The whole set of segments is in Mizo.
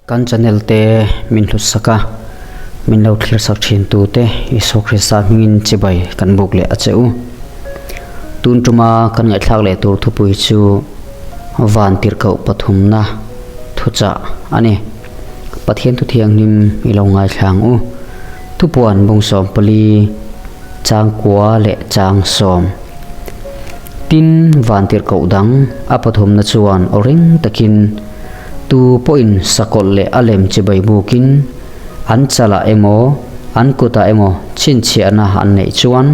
Kan channel te min hlut sak a, min lo thlir sak thin tu te Isua Krista hmingin chibai kan buk leh a che u. Tun tuma kan ngaihthlak leh tur thupui chu Van tirhkoh pathumna thuchah a ni. Pathian thu thianghlim i lo ngaithla ang u. Thupuan bung 14, chang kua leh chang sawm. Tin, van tirhkoh dang a pathumna chuan aw ring takin, Tu pawhin sakawlh leh a lem chibai bukin an chalah emaw, an kutah emaw chhinchhiahna an neih chuan,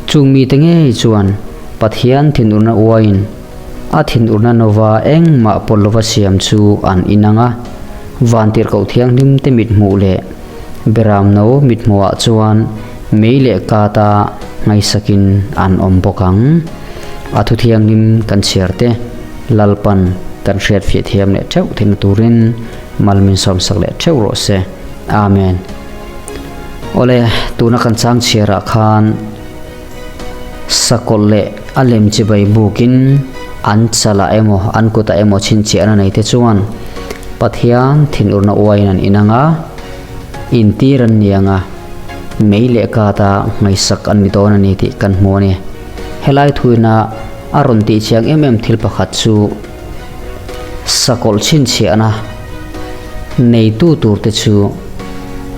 chung mite ngei chuan Pathian thinurna uaiin a thinurna nova engmah pawlh lova siam chu an inang a, vantirhkoh thianghlim te mithmuh leh beramno mithmuhah chuan mei leh kata ngaihsakin an awm bawk ang. A thu thianghlim kan chhiar te Lalpan kan hriatfiah thiam leh theuh theihna turin mal min sawmsak leh theuh rawh se. Amen. Awle, tuna kan chang chhiarah khan Sakawlh leh a lem chibai bukin an chalah emaw an kutah emaw chhinchhiahna nei te chuan Pathian thinurna uaiin an inang a, intir an ni ang a, mei leh kata ngaihsak an ni dawn a ni tih kan hmu a ni. Helai thuina a rawn tih chiang em em thil pakhat chu sakawlh chhinchhiahna neitu turte chu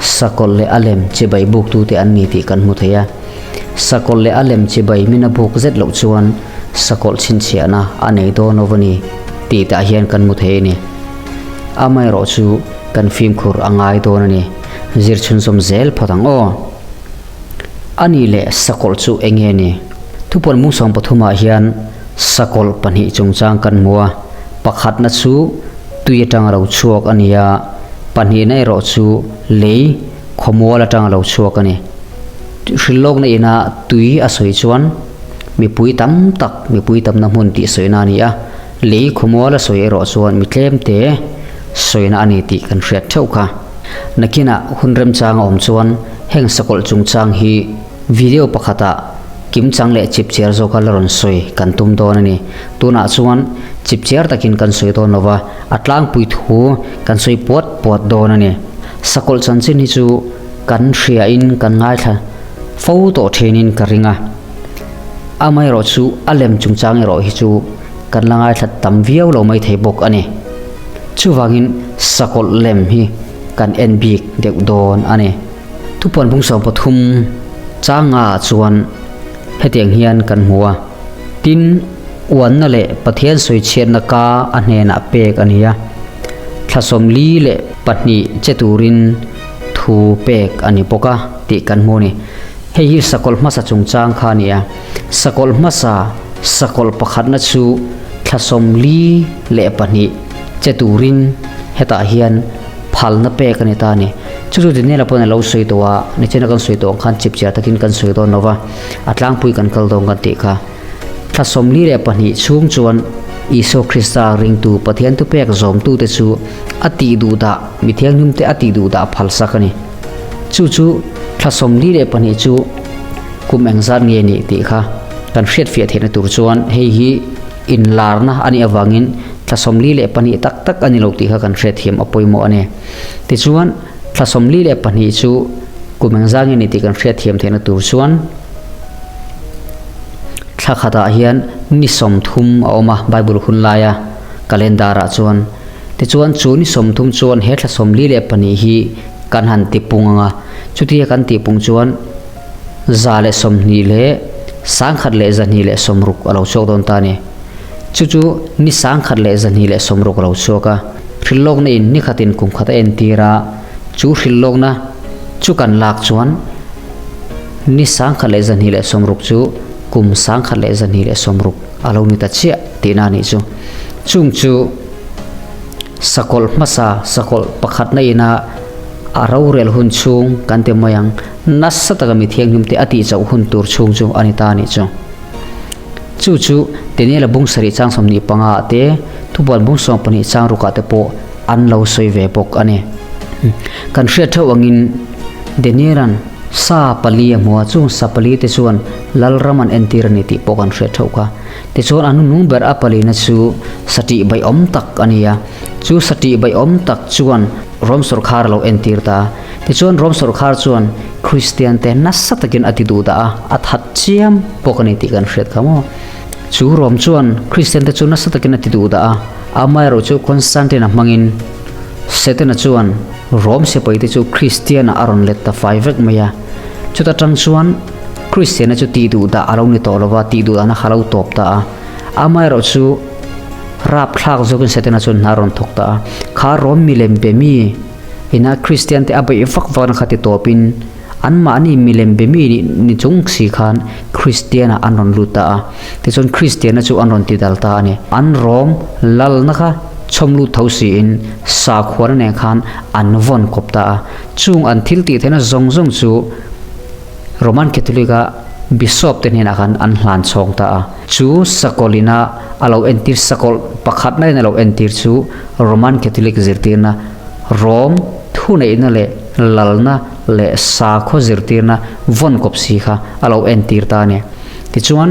sakawlh leh a lem chibai buktute an ni tih kan hmu thei a. Sakawlh leh a lem chibai min a buk zet loh chuan sakawlh chhinchhiahna a nei dawn lo a ni tih tah hian kan hmu thei a ni. Amaherawh chu kan fimkhur a ngai dawn a ni. Zir chhunzawm zel phawt ang aw. A ni leh sakawlh chu eng nge ni? Thupuan mung 13 ah hian sakawlh pahnih chungchang kan hmu a, pakhatna chu tui atanga lo chhuak a ni a, pahnihna erawh chu lei khawmual atanga lo chhuak a ni. Hrilhlawkna ina tui a sawi chuan mipui tam tak, mipui tamna hmun tih sawina a ni a, lei khawmual a sawi erawh chuan mi tlemte sawina a ni tih kan hriat theuh kha. Nakinah hun remchang a awm chuan heng sakawlh chungchang hi video pakhatah kimchang leh chipchiar zawka la rawn sawi kan tum dawn a ni. Tunah chuan chipchiar takin kan sawi dawn lova, a tlangpui thu kan sawi puat puat dawn a ni. Sakawlh chanchin hi chu Kan hriain kan ngaithla fo tawh thinin ka ring a, amaherawh chu a lem chungchang erawh hi chu kan la ngaithla tam viau lo mai thei bawk a ni. Chuvangin sakawlh lem hi kan en bik deuh dawn a ni. Thupuan bung 13 changa chuan hetiang hian kan hmu a, Tin, uanna leh Pathian sawichhiatna ka a hnenah pek a ni a, thla 42 che turin, Thu pek a ni bawk a tih kan hmu a ni. Hei hi sakawlh hmasa chungchang kha a ni a. Sakawlh hmasa, sakawlh pakhatna chu thla 42 che turin hetah hian phalna pek a ni ta a ni. Chu chu Daniela pawhin a lo sawi tawh a, nichina kan sawi tawh ang khan chipchiar takin kan sawi dawn lo va, a tlangpui kan kal dawn kan tih kha. Thla 42 chhung chuan Isua Krista ringtu Pathian thupek zawmtute chu a tih duh dah, mi thianghlimte a tih duh dah phalsak a ni. Chu chu thla 42 chu kum engzat nge nih tih kha kan hriatfiah theihna tur chuan hei hi inlarna a nih avangin thla 42 tak tak a ni lo tih kha kan hriatthiam a pawimawh a ni. Tichuan, thla 42 chu kum engzat nge nih tih kan hriatthiam theihna tur chuan, Thla khatah hian ni 30 a awm a, Bible hun laia calendar ah chuan. Tichuan chu ni 30 chuan he thla 42 hi kan han tipung ang a, chutia kan tihpung chuan 120160 a lo chhuak dawn ta a ni. Chu chu ni 1260 a lo chhuak a, hrilhlawkna in ni khatin kum khat a entir a, chu hrilhlawkna chu kan lak chuan, Ni 1260 chu kum 1260 a lo ni ta chiah tihna a nih chu. Chung chu sakawlh hmasa, sakawlh pakhatna ina a rorel hun chhung kan ti mai ang, nasa taka mi thianghlimte a tih chauh hun tur chhung chu a ni ta a nih chu. Chu chu Daniela bung sarih chang 25 ah te, Thupuan bung 12 chang rukah te pawh an lo sawi ve bawk a ni. Kan hriat theuh angin Daniela'n sa pali a hmu a, chung sa pali te chuan Lalram an entir a ni tih pawh kan hriat theuh kha. Tichuan a hnuhnung ber a palina chu satih baihawm tak a ni a. Chu sa ṭihbaiawm tak chuan Rom sawrkhar a lo entir ta a. Tichuan Rom sawrkhar chuan Kristiante nasa takin a ti duh dah a, a that chiam bawk a ni tih kan hriat kha maw? Chu Rom chuan Kristiante chu nasa takin a ti duh dah a, amaherawh chu Constantine-a hmangin Setana chuan Rom sipaite chu Kristian-ah a rawn let ta fai vek mai a. Chuta tang chuan Kristiana chu tih duh dah a lo ni tawh lo va, tih duh dahna kha a lo tawp ta a. Amaherawh chu rapthlak zawkin Setana chuan hna a rawn thawk ta a. Kha Rom milem be mi ina Kristiante a beih vak vakna kha ti tawpin anmahni milem be mi ni chung si khan Kristiana an rawn lut ta a. Tichuan Kristiana chu an rawn ti dal ta a ni. An Rom lalna kha chhawm lut tho siin sakhuana nen khan an vawn kawp ta a. Chung an thil tih theihna zawng zawng chu Roman Catholic-a Bishop te hnenah khan an hlan chhawng ta a. Chu sakawlh ina a lo entir sakawlh pakhatna in a lo entir chu Roman Catholic zirtirna, Rome thuneihna leh lalna leh sakhaw zirtirna vawn kawp si kha a lo entir ta a ni. Tichuan,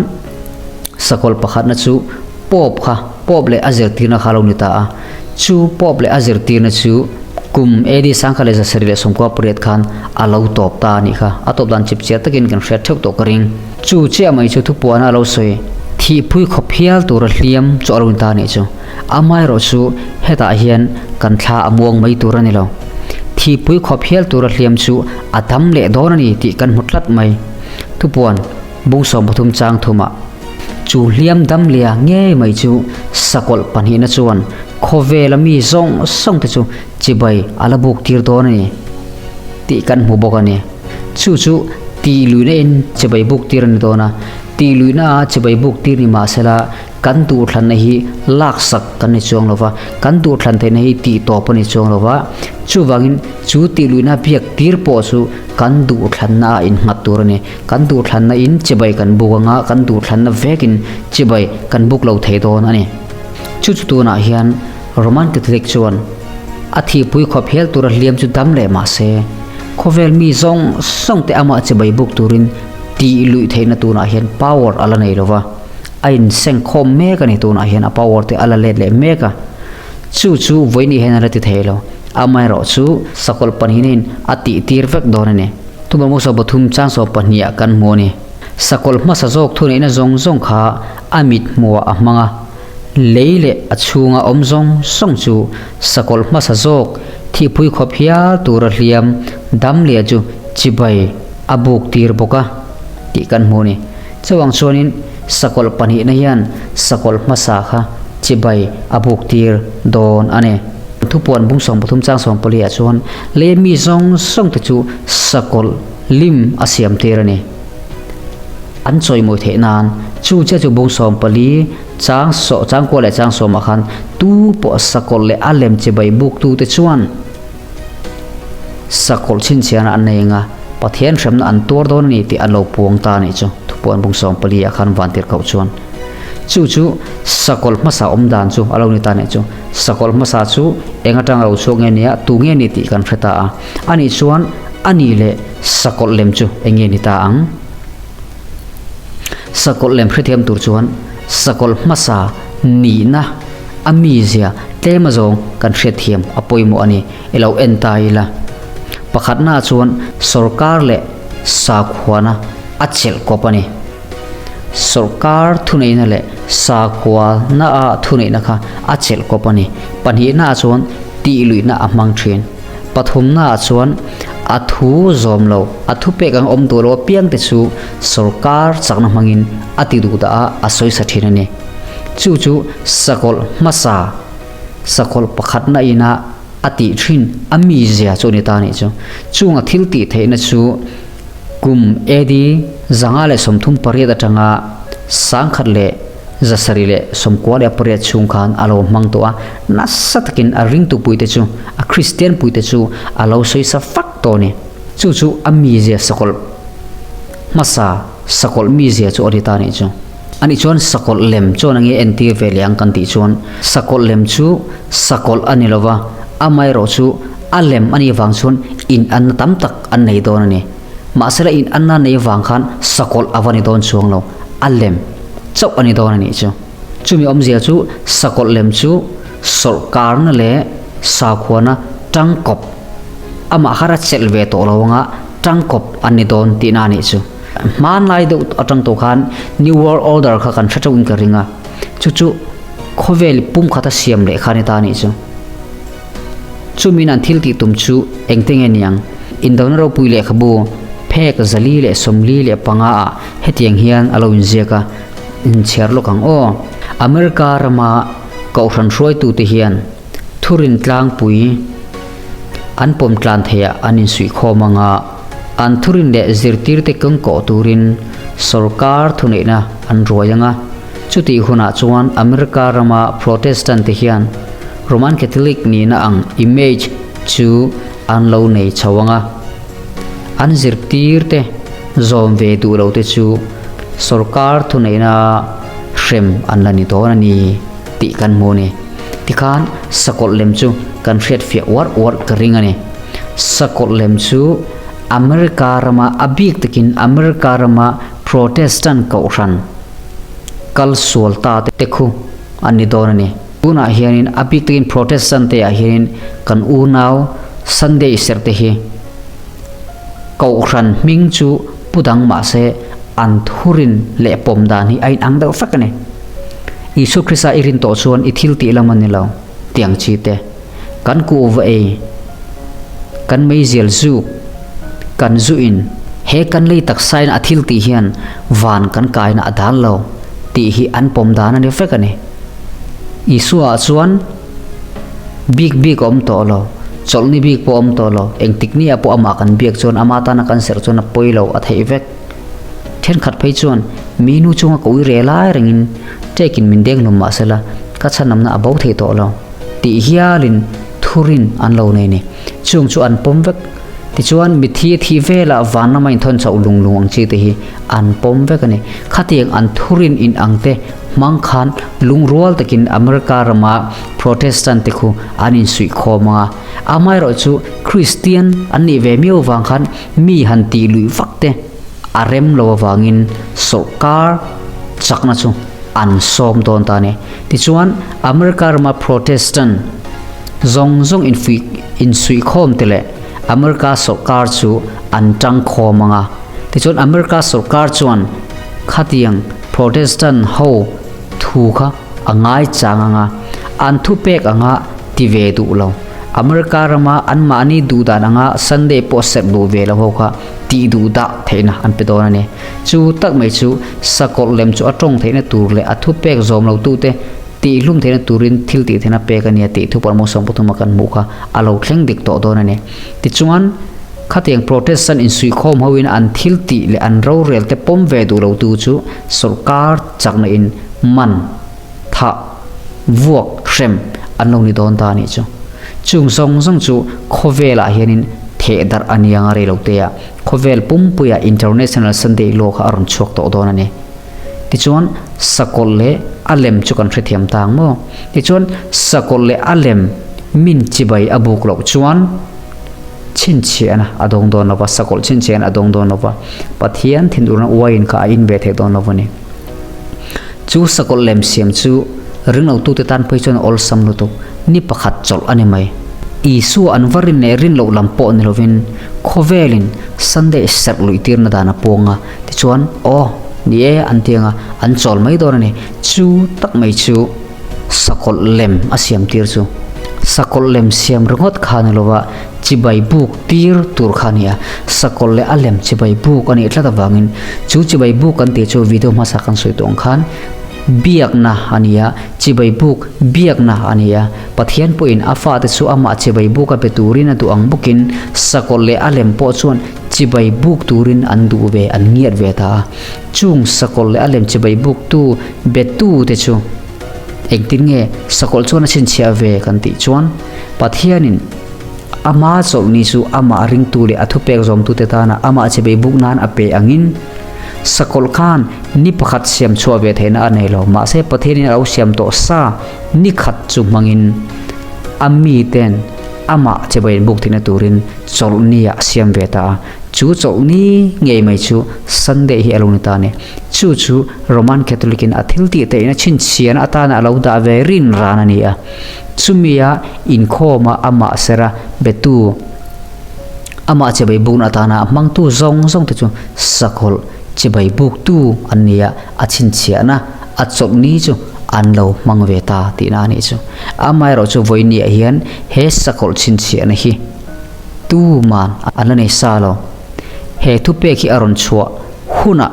sakawlh pakhatna chu Pope kha, Pope leh a zirtirna kha a lo ni ta a. Chu Pope leh a zirtirna chu kum AD 1778 khan a lo tawp ta a nih kha. A tawp dan chipchiar takin kan hriat theuh tawh ka ring. Chu chiah mai chu thupuana a lo sawi, thihpui khawp hial tura hliam chu a lo ni ta a nih chu. Amaherawh chu hetah hian kan thla a muang mai tur a ni lo. Thihpui khawp hial tura hliam chu a dam leh dawn a ni tih kan hmu tlat mai. Thupuan bung 13 chang thumah chu hliam dam lia ngei mai chu sakawlh pahnihna chuan khawvela mi zawng zawng te chu chibai a la buk tir dawn a ni tih kan hmu bawk a ni. Chu chu tih luihna in chibai buk tir a ni dawn a, tih luihna a chibai buk tir ni mahsela kan duhthlanna hi laksak kan ni chuang lo va, kan duhthlan theihna hi tih tawp a ni chuang lo va, chuvangin chu tih luihna biak tir pawh chu kan duhthlanna a innghat tur a ni. Kan duhthlanna in chibai kan buk anga kan duhthlanna vekin chibai kan buk lo thei dawn a ni. Chu chu tunah hian Roman Catholic chuan a thihpui khawp hial tura hliam chu dam leh mah se, khawvel mi zawng zawng te amah chibai buk turin tih luih theihna tunah hian power a la nei lo va, a insengkhawm mek a ni tunah hian a power te a la let leh mek a, chu chu vawiin hian a la ti thei lo, amaherawh chu sakawlh pahnihin a tih tir vek dawn a ni. Thuma Musa pathum chang 12 ah kan hmu a ni. Sakawlh hmasa zawk thuneihna zawng zawng kha a mit hmuhah a hmang a, lei leh a chhunga awm zawng zawng chu sakawlh hmasa zawk thihpui khawp hial tura hliam dam leh chu chibai a buk tir bawk a tih kan hmu a ni. Chuvang chuanin sakawlh pahnihna hian sakawlh hmasa kha chibai a buk tir dawn a ni. Thupuan bung 13 chang 14 ah chuan lei mi zawng zawng te chu sakawlh lim a siam tir a ni. An chawimawi theih nan chu chiah chu bung 14 chang saw chang kua leh chang sawmah khan tu pawh sakawlh leh a lem chibai buk tu te chuan sakawlh chhinchhiahna an nei anga Pathian hremna an tuar dawn a ni tih an lo puang ta a nih chu thupuan bung 14 ah khan van tir koh chuan chu chu sakawlh hmasa awm dan chu a lo ni ta a nih chu. Sakawlh hmasa chu eng atang a lo chhuak nge nia tu nge ni tih kan hre ta a, anih chuan a nih leh sakawlh lem chu eng nge ni ta ang? Sakawlh lem hrethiam tur chuan sakawlh hmasa nihna a mizia tlem azawng kan hriatthiam a pawimawh a ni i lo en ta ila. Pakhatnaah chuan sawrkar leh sakhuana a chelh kawp a ni. Sawrkar thuneihna leh sakhuana a thuneihna kha a chelh kawp a ni. Pahnihnaah chuan tihluihna a hmang thin. Pathumnaah chuan a thu zawm lo, a thu pek ang awm duh lo apiang te chu sawrkar chakna hmangin a ti duh dah a, a sawisa thin a ni. Chu chu sakawlh hmasa, sakawlh pakhatna ina a tih thin a mizia chu a ni ta a nih chu. Chunga thil tih theihna chu kum AD 538 atanga 1798 chhung khan a lo hmang tawh a, nasa takin a ringtu puite chu, a Kristian puite chu a lo sawisa fak tawh a ni. Chu chu a mizia sakawlh hmasa, sakawlh mizia chu a ni ta a nih chu. Anih chuan sakawlh lem chuan a nge entir ve leh ang kan tih chuan sakawlh lem chu sakawlh a ni lo va, amaherawh chu a lem a nih vang chuan in anna tam tak an nei dawn a ni. Mahsela in anna nei vang khan sakawlh a va ni dawn chuang lo, a lem chauh a ni dawn a nih chu. Chumi awmzia chu sakawlh lem chu. Sawrhkarna leh sakhuana tangkawp amah kha ra chelh ve tawh lo anga tangkawp an ni dawn tihna a nih chu. Hmanlai deuh atang tawh khan New World Order kha kan hre teuhin ka ring a, chu chu khawvel pumkhata siam leh kha a ni ta a nih chu. Chumin an thil tih tum chu engte nge niang? Indona ropui lehkhabu phek 445 ah hetiang hian a lo inziak a, inchhiar lawk ang aw. America rama Kohhran hruaitute hian thurin tlangpui an pawm tlan theiah an insuihkhawm ang a, an thurin leh zirtirte kawngkawh turin sorkar thuneihna an ruai ang a. Chutih hunah chuan America rama Protestant-te hian Roman Catholic nihna ang image chu an lo nei chho ang a, an zirtirte zawm ve duh lote chu sorkar thuneihna hrem an la ni dawn a ni tih kan hmu a ni. Tikhan sakawlh lem chu kan hriatfiah uar uar ka ring a ni. Sakawlh lem chu America rama a bik takin America rama Protestant kohhran kal sual ta te khu an ni dawn a ni. Tunah hianin a bik takin Protestant te ah hianin kan unau Sunday serh te hi Kohhran hming chu pu dang mahse an thurin leh pawm dan hi a inang deuh vek a ni. Isua Krista i rin tawh chuan i thil tih lam a ni lo tiang chi te. Kan kuhva ei, kan meizial zuk, kan zu in, he kan lei taksain a thil tih hian van kan kaina a dal lo tih hi an pawm dan a ni vek a ni. Isua ah chuan. Bik bik a awm tawh lo, chawlhni bik pawh a awm tawh lo, engtik ni ah pawh amah kan biak chuan ama tana kan serh chuan a pawi lo a theih vek. Thenkhat phei chuan mi nu chunga ka ui reh lai rengin ṭekin min deng hlum mah sela ka chhanamna a bo thei tawh lo tih hialin thurin an lo nei ni. Chung chu an pawm vek. Tichuan mithi a thih velah van lama inthawn chauh lung lung ang chi te hi an pawm vek a ni. Khatiang an thurin in ang te hmang khan lungrual takin America rama Protestant te khu an insuihkhawm ang a. Amaherawh chu Kristian an nih ve miau vang khan mi han tih luih vak te a rem lo avangin sawrkar chakna chu an sawm dawn ta a ni. Tichuan America rama Protestant zawng zawng insuihkhawm te leh America sawrkar chu an tangkhawm ang a. Tichuan America sawrkar chuan khatiang Protestant ho thu kha a ngaichang ang a, an thupek anga ti ve duh lo. America rama anmahni duh dan anga Sunday pawh serh duh ve lo ho kha tih duh dah theihna an pe dawn a ni. Chu tak mai chu sakawlh lem chu a tawng theihna tur leh a thupek zawm lo tute Tihhlum theihna turin thil tih theihna pek a nia tih thu pawh Mawsawm pathuma kan hmuh kha a lo thleng dik tawh dawn a ni. Tichuan, khatiang Protestant insuihkhawm hoin an thil tih leh an rorel te pawm ve duh lotu chu sawrkar chakna in man, thah, vuak, hrem an lo ni dawn ta a nih chu. Chung zawng zawng chu khawvelah hianin theh darh a nia nga reiloteah khawvel pumpuiah International Sunday Law kha a rawn chhuak tawh dawn a ni. Tichuan, sakawlh leh a lem chu kan hrethiam ta ang maw? Tichuan, sakawlh leh a lem min chibai a buk loh chuan chhinchhiahna a dawng dawn lo va, sakawlh chhinchhiahna a dawng dawn lo va, Pathian thinurna uaiin kha a in ve thei dawn lo a ni. Chu sakawlh lem siam chu ringlotute tan phei chuan a awlsam lutuk, ni pakhat chawlh a ni mai. Isua an va rin leh rin loh lam pawh ni lovin khawvelin Sunday serh luihtirna dan a puang a, Tichuan, Aw, ni e, an ti ang a, an chawl mai dawn a ni. Chu tak mai chu sakawlh lem a siam tir chu. Sakawlh lem siam ringawt kha ni lova chibai buk tir tur kha a ni a. Sakawlh leh a lem chibai buk a nih tlat avangin chu chibai buk kan tih chu video hmasa kan sawi tawh ang khan biakna a ni a, chibai buk biakna a ni a. Pathian pawhin a fate chu amah chibai buk a pe turin a duh ang bawkin sakawlh leh a lem pawh chuan Chibai buk turin an duh ve, an ngiat ve ta a. Chung sakawlh leh a lem chibai buktu betu te chu engtin nge sakawlh chuan a chhinchhiah ve kan tih chuan Pathianin ama chawlhni chu amah ringtu leh a thupek zawmtute tana amah chibai buk nan a pe angin sakawlh khan ni pakhat siam chhuah ve theihna a nei lo. Mahse Pathianin a lo siam tawh sa ni khat chu hmangin a miten amah chibai an buk theihna turin Chawlhni ah a siam ve ta a, chu chawlhni ngei mai chu Sunday hi a lo ni ta a ni. Chu chu Roman Catholic in a thil tih theihna chhinchhiahna atana a lo dah ve rin ran a ni a. Chumia inkhawma amah sera betu, amah chibai bukna atana a hmangtu zawng zawng te chu sakhawlh chibai buktu an ni a, a chhinchhiahna a chawlhni chu an lo hmang ve ta tihna a nih chu. Amaherawhchu vawinia hian he sakhawlh chhinchhiahna hi tuman an la nei sa lo. He thupek hi a rawn chhuah hunah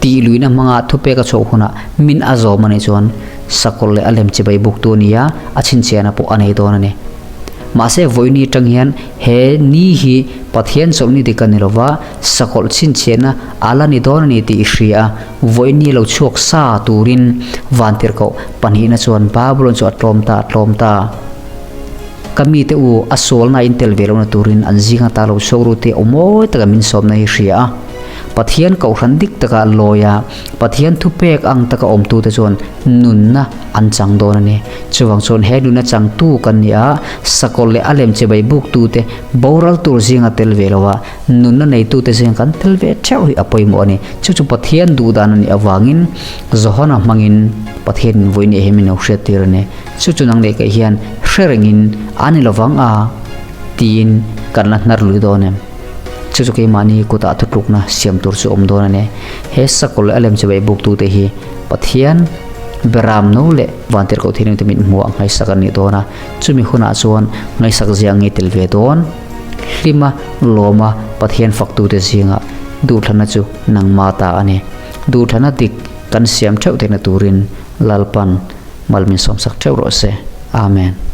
tih luihna hmanga thupek a chhuah hunah min a zawm a nih chuan sakawlh leh a lem chibai buktu a ni a, a chhinchhiahna pawh a nei dawn a ni. Mahse vawiini atang hian he ni hi Pathian chawlhni dik a ni lova, sakawlh chhinchhiahna a la ni dawn a ni tih i hria a, vawiini lo chhuak sa turin vantirhkoh pahnihna chuan Babulon chu a tlawm ta a tlawm ta. Ka mite u, a sualna in tel ve lohna turin an zinga ta lo chhuak ru tih awmawi taka min sawmna hi hria a. Pathian kohhran dik taka lawi a, Pathian thupek ang taka awmtute chuan nunna an chang dawn a ni. Chuvang chuan he nunna changtu kan ni a, sakawlh leh a lem chibai buktute boral tur zinga tel ve lo a, nunna neitute zinga kan tel ve theuh hi a pawimawh a ni. Chu chu Pathian duhdan a nih avangin Johana hmangin Pathianin vawiin eh hi min lo hriattir a ni. Chu chu nang leh kei hian hre rengin a ni lovang a tiin kan la hnar lui dawn em? Chu chu keimahni kutah thutlukna siam tur chu awm dawn a ni. He sakawlh leh a lem chibai buktute hi Pathian beram no leh vantirhkoh thianghlimte mit hmuh ah ngaihsak an nih dawn a, chumi hunah chuan ngaihsak zia ngei tel ve dawn. Hlima lawma Pathian faktute zingah duhthlanna chu nangma ta a ni. Duhthlanna dik kan siam theuh theihna turin Lalpan Mal min sawmsak theuh rawh se. Amen.